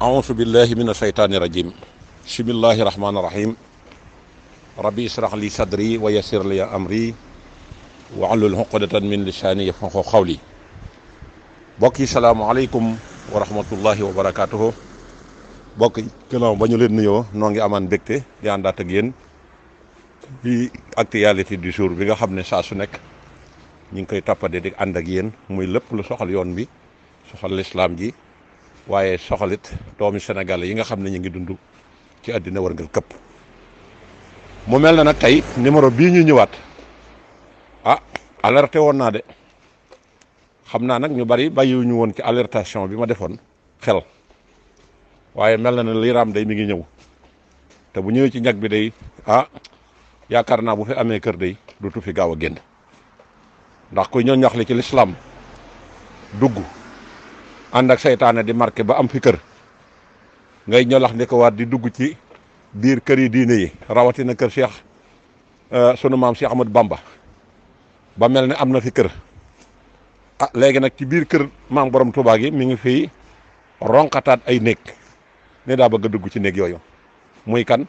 أعوذ بالله من الشيطان الرجيم بسم الله الرحمن الرحيم ربي اشرح لي صدري ويسر لي أمري واحلل عقدة من لساني يفقهوا قولي bokk yi salaamaaleykum wa rahmatullahi wa barakaatuhu bokk yi gannaaw ba ñu leen nuyoo noo ngi amaan mbégte di àndaat ak yéen di actualité du jour bi nga xam ne saa su nekk ñu ngi koy toppade di ànd ak yéen muy lépp lu soxal yoon bi soxal lislaam ji waaye soxalit doomi Sénégal yi nga xam ne ñu ngi dund ci àddina wërngal këpp mu mel na nag tey numéro bii ñu ñëwaat alerté woon naa de xam naa nag ñu bari bàyyiwuñu woon ci alertation bi ma defoon xel waaye mel na ne liiraam day mi ngi ñëw te bu ñëwee ci ñag bi day yaakaar naa bu fi amee kër day dutu fi gaaw a génn ndax kuy ñoo ñaxli ci lislaam dugg ànd ak seytaane di marqué ba am fi kër ngay ñolax ndi ko waat di dugg ci biir kër yi diine yi rawatina kër Cheikh sunu maam Cheikh Ahmadou Bamba ba mel ne am na fi kër léegi nag ci biir kër maam borom Touba gi mi ngi fi ronkataat ay néeg ne daa bëgg a dugg ci néeg yooyu muy kan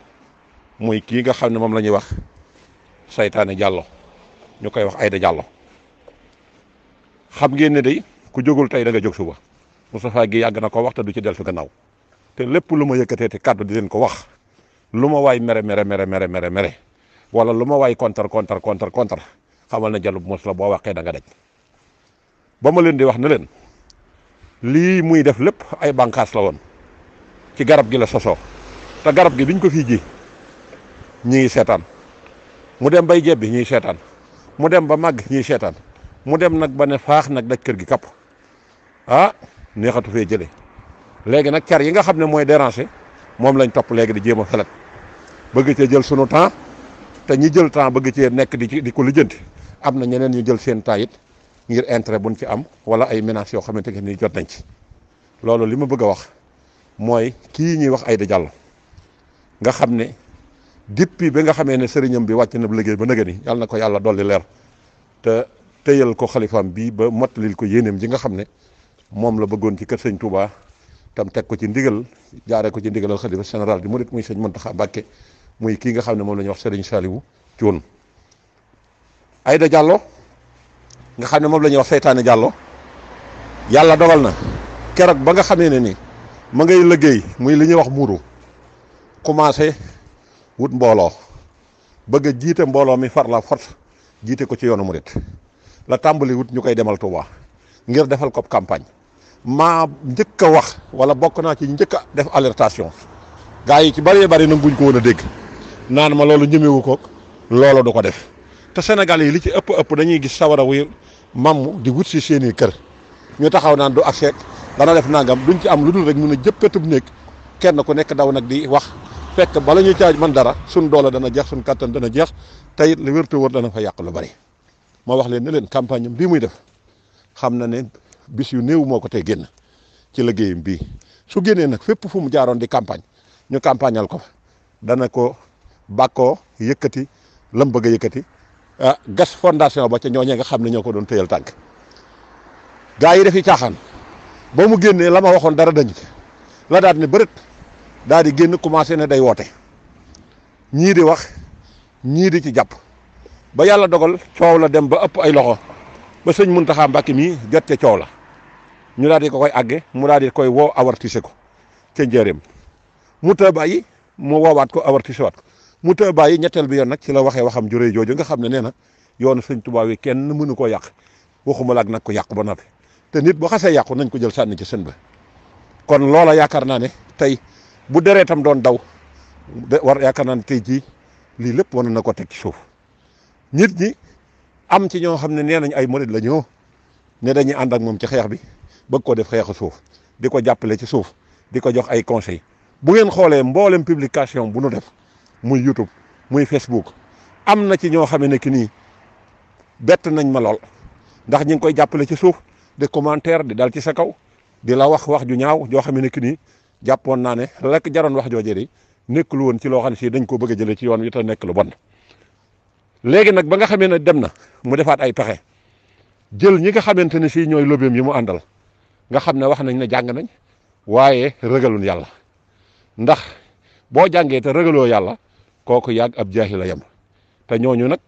muy kii nga xam ne moom la ñuy wax saytaane Diallo ñu koy wax Aïda Diallo xam ngeen ne day ku jógul tey da nga jóg suba Moustapha gi yàgg na ko wax te du ci dellu gannaaw te lépp lu ma yëkkatee te kàddu di leen ko wax lu ma waay mere wala lu ma waay contre xamal na Diallo bu mos la boo waxee da nga daj ba ma leen di wax ne leen lii muy def lépp ay bànqaas la woon ci garab gi la sosoo te garab gi biñ ko fii ji ñi ngi seetaan mu dem bay jebbi ñiy seetaan mu dem ba màgg ñiy seetaan mu dem nag ba ne faax nag daj kër gi kapp neexatu fee jële léegi nag car yi nga xam ne mooy déranger moom lañ topp léegi di jéem a felet bëgg cee jël sunu temps te ñi jël temps bëgg cee nekk di ko lijjanti am na ñeneen ñu jël seen temps it ngir intérêt buñ ci am wala ay menaces yoo xamante ne ni jot nañ ci loolu li ma bëgg a wax mooy kii ñuy wax Aïda Diallo nga xam ne depuis bi nga xamee ne sëriñam bi wàcc na liggéey ba nëgë ni yàlla na ko yàlla dolli leer te téyal ko xalifaam bi ba mottalil ko yéeneem ji nga xam ne moom la bëggoon ci kër sëñ Touba tam teg ko ci ndigal jaaree ko ci ndigalal xalifa général di murit muy sëñ Mountakha Mbacké muy kii nga xam ne moom la ñuy wax Serigne Saliou Thioune Aïda Diallo nga xam ne moom la ñuy wax seytaane Diallo yàlla dogal na keroog ba nga xamee ne ni ma ngay liggéey muy li ñuy wax muuru commencé wut mbooloo bëgg a jiite mbooloo mi far la force jiite ko ci yoonu murit la tàmbali wut ñu koy demal Touba ngir defal ko campagne maa njëkk a wax wala bokk naa ci njëkk a def alertation gars yi ci bëree bëri nag buñ ko woon a dégg naan ma loolu ñemewu ko loolu du ko def te Sénégal yi li ci ëpp dañuy gis sawara wuy mamm di wut si seeni kër ñu taxaw naan du accès dana def nangam duñ ci am lu dul rek mun a jëppatub nekk kenn ku nekk daw nag di wax fekk bala ñuy caaj man dara suñ doole dana jeex suñ kattan dana jeex tey li wérte wër dana fa yàq lu bari ma wax leen ne leen campagne am bii muy def xam na ne bis yu néew moo ko tey génn ci liggéeyam bii su génnee nag fépp fu mu jaaroon di campagne ñu campagnal ko dana ko bàkkoo yëkkati lam bëgg a yëkkati gas fondation ba ca ñooñee nga xam ne ñoo ko doon tëyal tànk gaa yi dafi caaxaan ba mu génnee la ma waxoon dara dañu ci la daal ne bërët daal di génn commencé ne day woote ñii di wax ñii di ci jàpp ba yàlla dogal coow la dem ba ëpp ay loxo ba sëñ Mountakha Mbacké mii jot ca coow la ñu daal di ko koy àgge mu daal di koy woo avertissé ko ca njëriñam mu të bàyyi mu woowaat ko avertissé waat ko mu të bàyyi ñetteel bi yoon nag ci la waxee waxam juree jooju nga xam ne nee na yoonu sëñ Tuubaa wi kenn mënu koo yàq waxuma la ak nag ko yàq ba noppi te nit boo xasee yàqu nañ ko jël sànni ci sën ba kon loola yaakaar naa ne tey bu dereetam doon daw yaakaar naa ne tey jii lii lépp war na ko teg ci suuf nit ñi am ci ñoo xam ne nee nañ ay murid la ñoo ne dañuy ànd ak moom ci xeex bi bëgg ko def xeexu suuf di ko jàppale ci suuf di ko jox ay conseil bu ngeen xoolee mboolem publication bu nu def muy YouTube muy Facebook am na ci ñoo xam ne ki nii bett nañ ma lool ndax ñi ngi koy jàppale ci suuf di commentaire di dal ci sa kaw di la wax ju ñaaw joo xam ne ki nii jàppoon naa ne rek jaroon wax joojee di nekkul woon ci loo xam ne si dañ ko bëgg a jëlee ci yoon wi te nekk lu bon léegi nag ba nga xamee ne dem na mu defaat ay pexe jël ñi nga xamante ne si ñooy lobbyam yi mu àndal nga xam ne wax nañ ne jàng nañ waaye ragalun yàlla ndax boo jàngee te ragaloo yàlla kooku yàgg ab jaahil la yem te ñooñu nag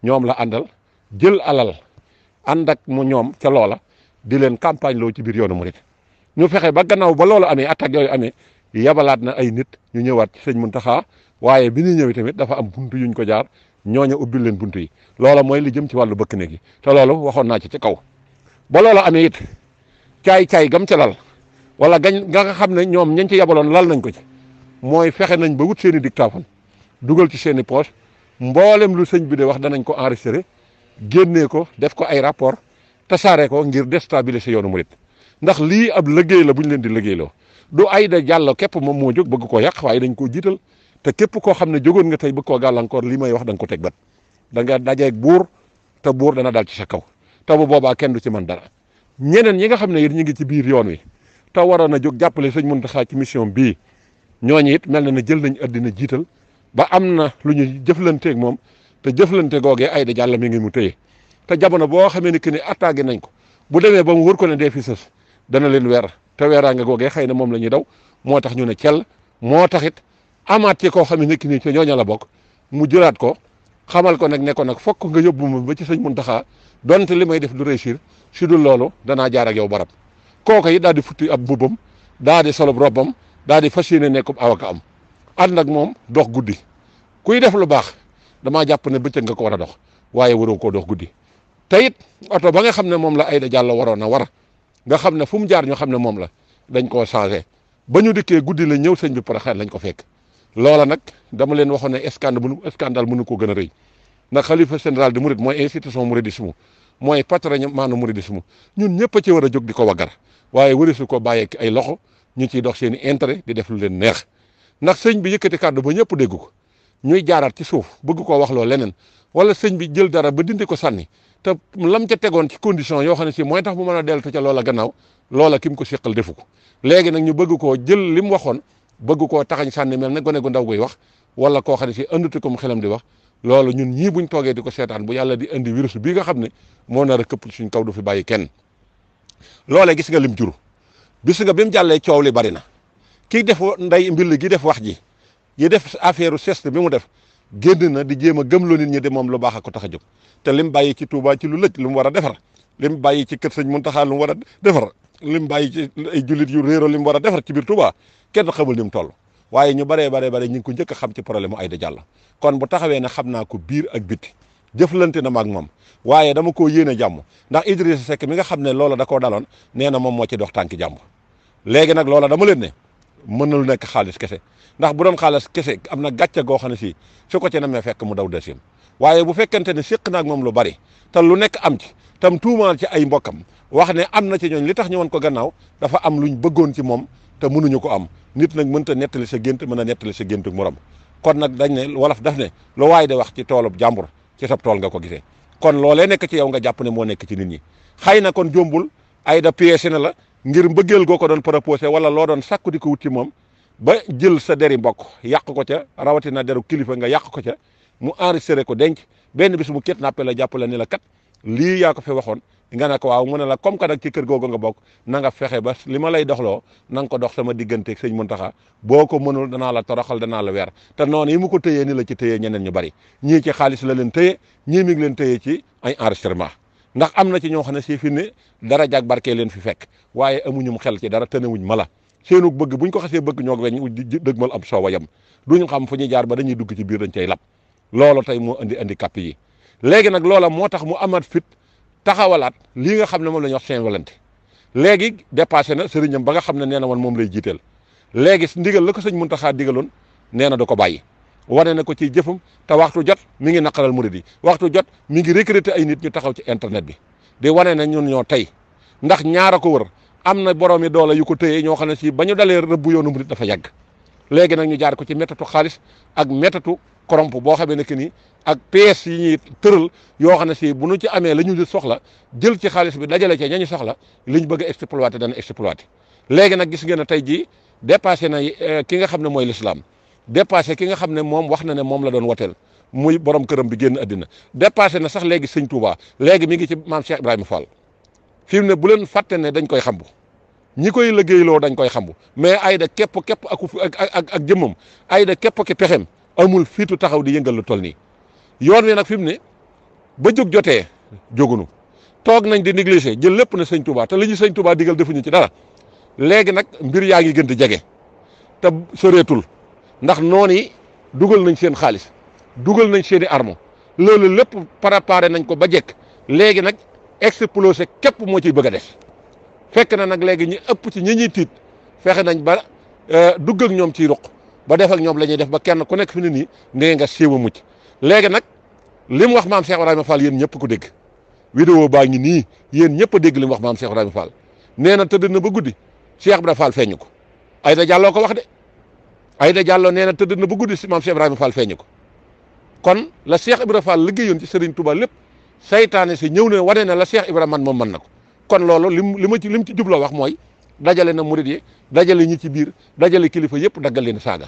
ñoom la àndal jël alal ànd ak mu ñoom ca loola di leen campagne loo ci biir yoonu murit ñu fexe ba gannaaw ba loolu amee attaque yooyu amee yabalaat na ay nit ñu ñëwaat ci sëñ Muntaxa waaye bi ñuy ñëwee tamit dafa am buntu yuñ ko jaar ñooña ubbil leen buntu yi loola mooy li jëm ci wàllu bëkk néeg yi te loolu waxoon naa ci kaw ba loola amee it caay-caay gam ca lal wala nga xam ne ñoom ñañ ci yabaloon lal nañ ko ci mooy fexe nañ ba wut seen i dictaphone dugal ci seen i poche mboolem lu sëñ bi de wax danañ ko enregistré génnee ko def ko ay rapport tasaare ko ngir déstabiliser yoonu murit ndax lii ab liggéey la bu ñu leen di liggéeyloo du Aïda Diallo képp moom moo jóg bëgg koo yàq waaye dañ koo jiital te képp koo xam ne jógoon nga tey bëgg koo gàllankoor lii may wax da nga ko teg bat da nga dajeeg buur te buur dana dal ci sa kaw te bu boobaa kenn du ci mën dara ñeneen ñi nga xam ne it ñu ngi ci biir yoon wi te waroon a jóg jàppale sëñ Muntaxa ci mission bii ñooñu it mel na ne jël nañ àddina jiital ba am na lu ñu jëflanteeg moom te jëflante googee Aïda Diallo mi ngi mu téye te jamono boo xamee ni que ni attaqué nañ ko bu demee ba mu wër ko ne dee fi sës dana leen weer te weeraange googee xëy na moom la ñuy daw moo tax ñu ne cell moo tax it amaat ci koo xam ne nekk nii ci ñooña la bokk mu jëlaat ko xamal ko nag ne ko nag fokk nga yóbbu ma ba ci sëñ Muntaxa donte li may def du réussir si dul loolu danaa jaar ak yow barab kooku it daal di futti ab mbubbam daal di solob robbam daal di fas yéene nekkub avocat am ànd ak moom dox guddi kuy def lu baax damaa jàpp ne bëccëg nga ko war a dox waaye waroo koo dox guddi te it oto ba nga xam ne moom la Aïda Diallo waroon a war nga xam ne fu mu jaar ñu xam ne moom la dañ koo changé ba ñu dikkee guddi la ñëw sëñ bi Porokhane lañ ko fekk loola nag dama leen waxoon ne scandale mënu ko gën a rëy ndax xalifa général de Mouride mooy institution mouridisme mooy patrimoine mouridisme ñun ñëpp a ci war a jóg di ko waggar waaye warisu ko bàyyee ay loxo ñu ciy dox seen i intérêt di def lu leen neex ndax sëñ bi yëkkati kàddu ba ñëpp dégg ko ñuy jaaraat ci suuf bëgg koo wax loo leneen wala sëñ bi jël dara ba dindi ko sànni te lam ca tegoon ci condition yoo xam ne si mooy tax mu mën a deltu ca loola gannaaw loola ki mu ko siqal defu ko léegi nag ñu bëgg koo jël li mu waxoon bëgg koo taxañ sànni mel ne gone gu ndaw guy wax wala koo xam ne si ëndatu ko mu xelam di wax loolu ñun ñii buñ toogee di ko seetaan bu yàlla di indi virus bii nga xam ne moo nar a këpp suñ kaw du fi bàyyi kenn loolee gis nga lim juru gis nga bi mu jàllee coow li bari na kii def nday mbill gi def wax ji def affaire geste bi mu def génn na di jéem a gëmloo nit ñi de moom lu baax a ko tax a jóg te lim bàyyi ci Touba ci lu lëj lu mu war a defar lim bàyyi ci kër sëñ Muntaxa lu mu war a defar lim bàyyi ci ay jullit yu réero li mu war a defar ci biir Touba kenn xamul ni mu toll waaye ñu baree ñu ngi ko njëkk a xam ci problème mu Aïda Diallo kon bu taxawee ne xam naa ko biir ak biti jëflante na ma ak moom waaye dama koo yéene jàmm ndax Idrissa Seck mi nga xam ne loola da koo daloon nee na moom moo ci dox tànki jàmm léegi nag loola dama leen ne mën na lu nekk xaalis kese ndax bu doon xaalis kese am na gàcce goo xam ne si su ko ci namee fekk mu daw deuxième waaye bu fekkente ne séq naag moom lu bari te lu nekk am ci tam tuumaal ci ay mbokkam wax ne am na ci ñooñ li tax ñu woon ko gannaaw dafa am luñ bëggoon ci moom te mënuñu ko am nit nag mënta nettali sa gént mën a nettali sa géntu morom kon nag dañ ne wolof daf ne lu waay de wax ci toolub jàmbur ci sab tool nga ko gisee kon loolee nekk ci yow nga jàpp ne moo nekk ci nit ñi xëy na kon jombul Aïda piégé na la ngir mbëggeel goo ko doon proposé wala loo doon sàkku di ko wut ci moom ba jël sa deri mbokk yàq ko ca rawatina deru kilifa nga yàq ko ca mu enregistré ko denc benn bis mu kidnappé la jàpp la ni la kat lii yaa ko fi waxoon nga ne ko waaw mu ne la comme que nag ci kër googu nga bokk na nga fexe ba li ma lay doxloo na nga ko dox sama digganteeg sëñ Muntaxa boo ko mënul danaa la toroxal danaa la weer te noonu yi mu ko tëyee ni la ci tëyee ñeneen ñu bari ñii ci xaalis la leen tëye ñii mi ngi leen tëyee ci ay enregistrement ndax am na ci ñoo xam ne si fi ne dara jag barkee leen fi fekk waaye amuñum xel ci dara tënewuñ mala seenu bëgg buñ ko xasee bëgg ñoog weñ dëgmal am soowa yam duñu xam fu ñuy jaar ba dañuy dugg ci biir dañ cay lab loolu tey moo indi kapp yi léegi nag loola moo tax mu amaat fit taxawalaat lii nga xam ne moom la ñuy wax Saint-Valentin léegi dépassé na sëriñam ba nga xam ne nee na woon moom lay jiiteel léegi ndigal la ko sëñ Muntaxa digaloon nee na da ko bàyyi wane na ko ci jëfam te waxtu jot mi ngi naqaral murid yi waxtu jot mi ngi recruter ay nit ñu taxaw ci internet bi di wane ne ñun ñoo tey ndax ñaara ko wër am na borom yi doole yu ko tëyee ñoo xam ne si ba ñu dalee rëbbu yoonu murid dafa yàgg léegi nag ñu jaar ko ci métatu xaalis ak métatu corrompe boo xamee ne que ni ak pièces yi ñuy tëral yoo xam ne si bu nu ci amee la ñu soxla jël ci xaalis bi dajale ci ñañu soxla li ñu bëgg a exploité dana exploité léegi nag gis ngeen ne tey jii dépassé na ki nga xam ne mooy l'islam dépassé ki nga xam ne moom wax na ne moom la doon woteel muy borom këram bi génn àddina dépassé na sax léegi sëñ Touba léegi mi ngi ci maam Cheikh Ibrahima Fall fi mu ne bu leen fàtte ne dañ koy xambu ñi koy liggéeyloo dañ koy xambu mais Aïda képp ak jëmmam Aïda képp ki pexem amul fiitu taxaw di yëngal lu toll nii yoon wi nag fi mu ne ba jóg jotee jógunu toog nañ di négliger jël lépp na sëñ Touba te li ñu sëñ Touba digal defuñu ci dara léegi nag mbir yaa ngi gën di jege te soreetul ndax noonu yi dugal nañ seen xaalis dugal nañ seen i arme loolu lépp préparé nañ ko ba jekk léegi nag explosé képp moo ciy bëgg a des fekk na nag léegi ñi ëpp ci ñi ñuy tiit fexe nañ ba dugg ak ñoom ciy ruq ba def ak ñoom la ñuy def ba kenn ku nekk fi ne nii nee nga siiw a mucc léegi nag li mu wax maam Cheikh Ibrahima Fall yéen ñëpp ko dégg vidéo baa ngi nii yéen ñëpp a dégg li mu wax maam Cheikh Ibrahima Fall nee na tëdd na ba guddi Cheikh Ibrahima Fall feeñu ko Aïda Diallo ko wax de Aïda Diallo nee na tëdd na ba guddi si maam Cheikh Ibrahima Fall feeñu ko kon la Cheikh Ibrahima Fall liggéeyoon ci Serigne Touba lépp saytaane si ñëw ne wane na la Cheikh Ibrahima man moom mën na ko kon loolu lim ci jubloo wax mooy dajale na murid yi dajale ñi ci biir dajale kilifa yëpp daggal leen saaga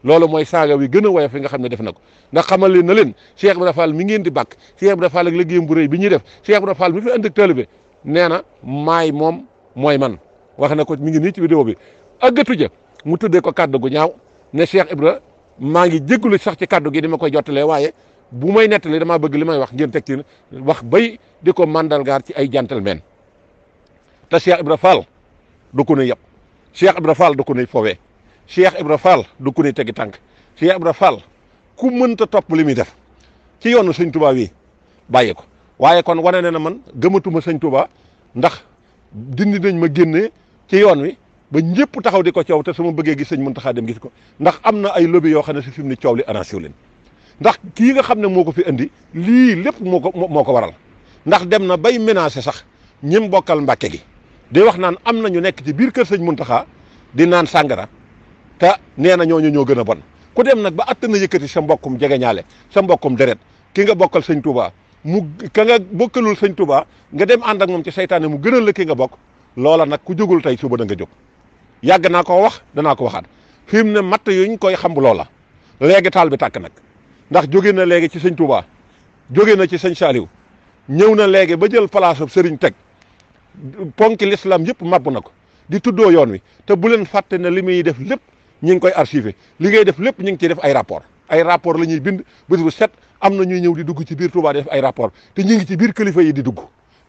loolu mooy saaga wi gën a woyof fi nga xam ne def na ko ndax xamal leen na leen Cheikh Ibrahima Fall mi ngeen di bàkk Cheikh Ibrahima Fall ak liggéeyam bu rëy bi ñuy def Cheikh Ibrahima Fall mi fi andi ak taalibe nee na maay moom mooy man wax na ko mi ngi nii ci vidéo bi àggatu ja mu tuddee ko kàddu gu ñaaw ne Cheikh Ibra maa ngi jégalu sax ci kàddu gi di ma koy jottalee waaye bu may nettali damaa bëgg li may wax ngeen teg ci wax bay di ko mandargaar ci ay gentleman te Cheikh Ibra Fall du ko ne yëpp Cheikh Ibra Fall du ko ne fowee Cheikh Ibra Fall du ko ne tegi tànk Cheikh Ibra Fall ku mënta topp li muy def ci yoonu sëñ Touba wi bàyyi ko waaye kon wane na man gëmatuma sëñ Touba ndax dindi nañ ma génnee ci yoon wi ba ñëpp taxaw di ko coow te sama bëggee gis sëñ Mountakha dem gis ko ndax am na ay lobby yoo xam ne si fi mu ne coow li arrangé wu leen ndax kii nga xam ne moo ko fi andi lii lépp moo ko waral ndax dem na bay menacé sax ñim bokkal Mbàkke gi di wax naan am na ñu nekk ci biir kër sëñ Mountakha di naan sàngara te nee na ñooñu ñoo gën a bon ku dem nag ba attan na yëkkati sa mbokkum jegeñaale sa mbokkum deret ki nga bokkal sëñ Touba ka nga bokkalul sëñ Touba nga dem ànd ak moom ci saytaane mu gënal la ki nga bokk loola nag ku jógul tey suba da nga jóg yàgg naa ko wax danaa ko waxaat fi mu ne matt yuñ koy xambu loola léegi taal bi tàkk nag ndax jóge na léegi ci sëñ Touba jóge na ci sëñ Saliou ñëw na léegi ba jël place ab sëriñ teg ponki l'islam yëpp màbb na ko di tuddoo yoon wi te bu leen fàtte ne li muy def lépp ñi ngi koy archivé li ngay def lépp ñu ngi ciy def ay rapport la ñuy bind bés bu set am na ñuy ñëw di dugg ci biir Touba di def ay rapport te ñu ngi ci biir kilifa yi di dugg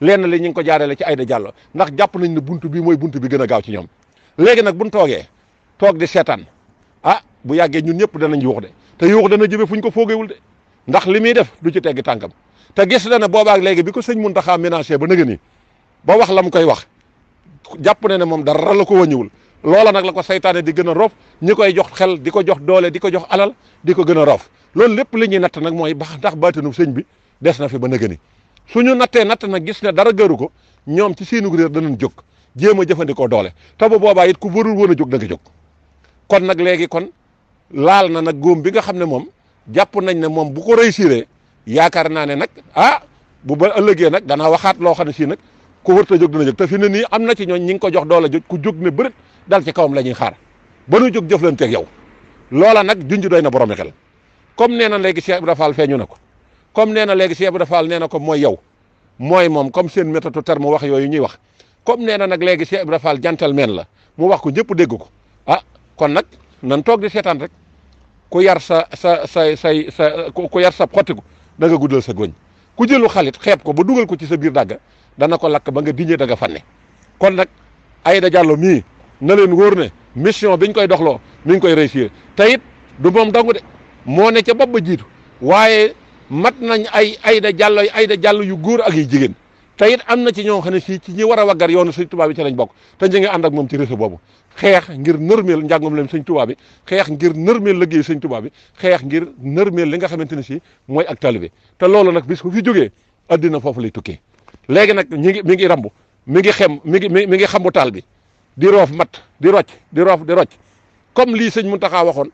lenn li ñu ngi ko jaarale ci Aïda Diallo ndax jàpp nañ ne buntu bi mooy buntu bi gën a gaaw ci ñoom léegi nag buñ toogee toog di seetaan bu yàggee ñun ñëpp danañ yuux de te yuux dana jëme fuñ ko foogewul de ndax li muy def du ci teggi tànkam te gis na ne boobaak léegi bi ko sëñ Mountakha ménagé ba nëga ni ba wax la mu koy wax jàpp na ne moom dara la ko wàññiwul loola nag la ko saytaane di gën a roof ñi koy jox xel di ko jox doole di ko jox alal di ko gën a roof loolu lépp li ñuy natt nag mooy ba ndax baatinu sëñ bi des na fi ba nëga ni suñu nattee natt nag gis ne dara gëru ko ñoom ci seenu réer danañ jóg jéem a jëfandikoo doole te bu boobaa it ku warul woon a jóg da nga jóg kon nag léegi kon laal na nag góom bi nga xam ne moom jàpp nañ ne moom bu ko réussiré yaakaar naa ne nag bu ba ëllëgee nag danaa waxaat loo xam ne sii nag ku wërta jóg dina jóg te fi ne nii am na ci ñooñ ñi ngi ko jox doole jóg ku jóg ne bërët dal ci kawam la ñuy xaar ba nu jóg jëflanteeg yow loola nag junj doy na boroomi xel comme nee na léegi Cheikh Ibra Fall feeñu na ko comme nee na léegi Cheikh Ibra Fall nee na ko mooy yow mooy moom comme seen méthode terme wax yooyu ñuy wax comme nee na nag léegi Cheikh Ibra Fall gentleman la mu wax ko ñëpp dégg ko kon nag nan toog di seetaan rek ku yar ku yar sa xottiku da nga guddal sa goñ ku jëlu xalit xeeb ko ba dugal ko ci sa biir dàgga dana ko lakk ba nga diñee da nga fanne kon nag Aïda Diallo mii na leen wóor ne mission biñ koy doxloo mi ngi koy réussir te it du moom dong de moo ne ca bopp ba jiitu waaye mat nañ ay Aïda Diallo yu góor ak yu jigéen te it am na ci ñoo xam ne si ci ñi war a waggar yoonu sëñ Tuubaa bi ci lañ bokk te ñu ngi ànd ak moom ci réseau boobu xeex ngir nërmeel njàngum leen sëñ Tuubaa bi xeex ngir nërmeel liggéey sëñ Tuubaa bi xeex ngir nërmeel li nga xamante ne si mooy ak taalibe te loolu nag bis bu fi jógee addina foofu lay tukkee léegi nag mi ngi rambu mi ngi xambu taal bi di roof mat di rocc comme lii sëñ Mountakha waxoon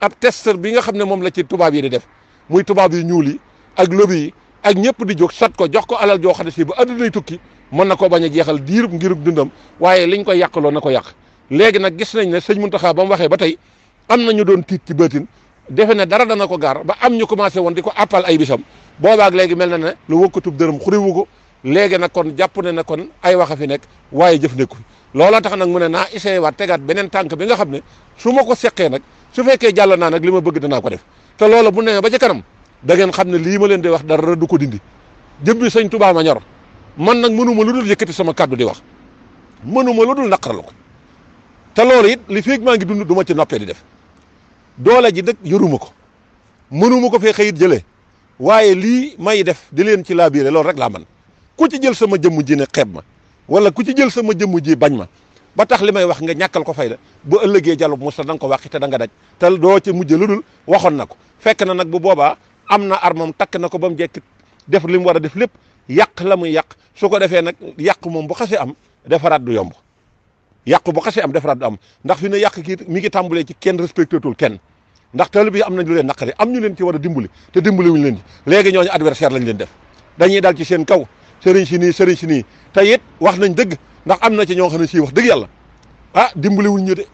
ab testeur bi nga xam ne moom la ci tubaab yi di def muy tubaab yu ñuul yi ak lobby yi ak ñëpp di jóg sat ko jox ko alal joo xam ne si ba addunay tukki mën na ko bañ a jeexal diirub ngirub dundam waaye liñ koy yàqaloo na ko yàq léegi nag gis nañ ne sëñ Mountakha ba mu waxee ba tey am na ñu doon tiit ci bëtin defe ne dara dana ko gaar ba am ñu commencé woon di ko appal ay bisam boobaak léegi mel na ne lu wëkkatub dërëm xuriwu ko léegi nag kon jàpp ne na kon ay wax a fi nekk waaye jëf nekku fi loola tax nag mu ne naa essayé waat tegaat beneen tànk bi nga xam ne su ma ko seqee nag su fekkee jàll naa nag li ma bëgg danaa ko def te loola bu nee ba ca kanam da ngeen xam ne lii ma leen di wax dara du ko dindi jëmbi sëñ Tuubaa ma ñor man nag mënuma lu dul yëkkati sama kàddu di wax mënuma lu dul naqaral ko te loolu it li feeg maa ngi dund du ma ci noppee di def doole ji dëkk yoruma ko mënuma ko fee xëyit jëlee waaye lii may def di leen ci laabiire loolu rek laa man ku ci jël sama jëmm ji ne xeeb ma wala ku ci jël sama jëmm ji bañ ma ba tax li may wax nga ñàkkal ko fayda bu ëllëgee jàllub musta da nga ko wàqi te da nga daj te doo ci mujj lu dul waxoon na ko fekk na nag bu boobaa am na armam takk na ko ba mu jekk def li mu war a def lépp yàq la muy yàq su ko defee nag yàq moom bu xasee am defaraat du yomb yàq bu xasee am defaraat du am ndax fi ne yàq kii mi ngi tàmbalee ci kenn respecté tul kenn ndax taalibe yi am nañ lu leen naqari am ñu leen ci war a dimbali te dimbali wuñu leen ci léegi ñooñu adversaire lañ leen def dañuy dal ci seen kaw sëriñ si nii te it wax nañ dëgg ndax am na ci ñoo xam ne sii wax dëgg yàlla dimbali wuñ ñu de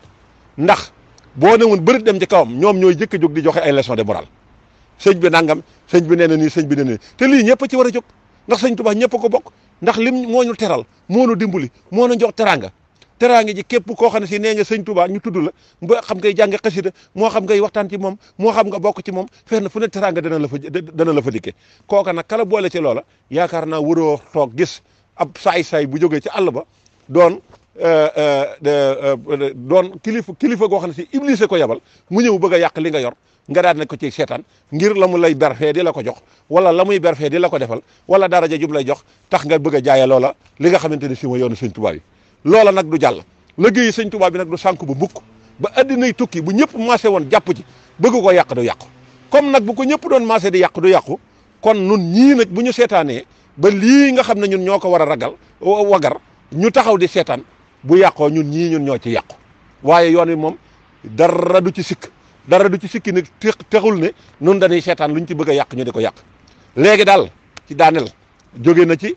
ndax boo ne woon bëri dem ci kawam ñoom ñooy jëkk a jóg di joxe ay leçon de morale sëñ bi nangam sëñ bi nee na nii sëñ bi nee na nii te lii ñëpp a ci war a jóg ndax sëñ Tuubaa ñëpp a ko bokk ndax lim moo ñu teral moo ñu dimbali moo ñu jox teraanga ji képp koo xam ne si nee nga sëñ Tuubaa ñu tudd la ba xam ngay jàng xasida moo xam ngay waxtaan ci moom moo xam nga bokk ci moom fenn fu ne teraanga dana la fa dikke kooka nag kala boole ci loola yaakaar naa waroo toog gis ab saay-saay bu jógee ci àll ba doon kilifa goo xam ne si iblis ko yabal mu ñëw bëgg a yàq li nga yor nga daal ne ko ci seetaan ngir la mu lay berfee di la ko jox wala la muy berfee di la ko defal wala daraja jub lay jox tax nga bëgg a jaaye loola li nga xamante ne si ma yoonu sëñ Tuubaa yi loola nag du jàll liggéeyi sëñ Tuubaa bi nag du sànku ba mukk ba addinay tukki bu ñëpp maasé woon jàpp ci bëgg ko yàq du yàqu comme nag bu ko ñëpp doon maasé di yàq du yàqu kon nun ñii nag bu ñu seetaanee ba lii nga xam ne ñun ñoo ko war a ragal wagar ñu taxaw di seetaan bu yàqoo ñun ñoo ci yàqu waaye yoon wi moom dara du ci sikk nag texul ne nun dañuy seetaan luñ ci bëgg a yàq ñu di ko yàq léegi daal ci daaneel jóge na ci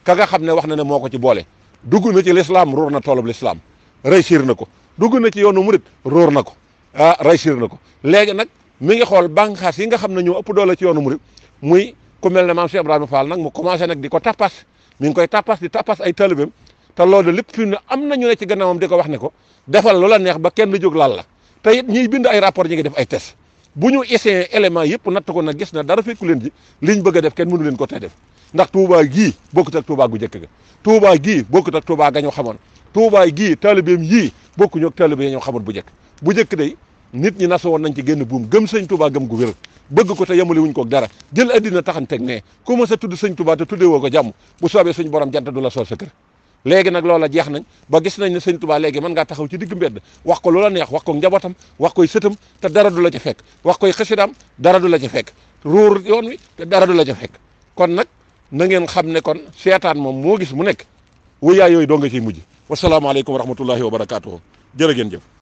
ka nga xam ne wax na ne moo ko ci boole dugg na ci l'islam róor na toolub l'islam réussir na ko dugg na ci yoonu murit róor na ko réussir na ko léegi nag mi ngi xool bànqaas yi nga xam ne ñoo ëpp doole ci yoonu murit muy ku mel ne maam Cheikh Ibrahima Fall nag mu commencé nag di ko tappas mi ngi koy tappas di tappas ay taalibeem te loolu lépp fi mu ne am nañu ne ci gannaawam di ko wax ne ko defal lu la neex ba kenn jóg laal la te it ñiy bind ay rapport ñi ngi def ay test bu ñu essayé élément yëpp natt ko nag gis na dara fekku leen ji liñ bëgg a def kenn mënu leen ko tey def ndax Touba gii bokkut ak Touba gu njëkk ga Touba gii bokkut ak Touba ga ñu xamoon Touba gii taalibeem yii bokkuñu ak taalibe yi ñoo xamoon bu njëkk day nit ñi nasu woon nañ ci génn buum gëm sëñ Touba gëm gu wér bëgg ko te yemale wuñ ko dara jël addina taxanteeg ne ku ma sa tudd sëñ Touba te tuddee woo ko jàmm bu soobee suñ borom jant du la sol sa kër léegi nag loola jeex nañ ba gis nañ ne sëñ Touba léegi mën ngaa taxaw ci digg mbedd wax ko loola neex wax ko njabootam wax koy sëtam te dara du la ci fekk wax koy xasidaam dara du la ci fekk ruur yoon wi te dara du la ci fekk kon nag na ngeen xam ne kon seetaan moom moo gis mu nekk wuyaa yooyu doo nga ciy mujj wasalaamaaleykum wa rahmatullahi wa barakaatuhu jërë ngeen jëf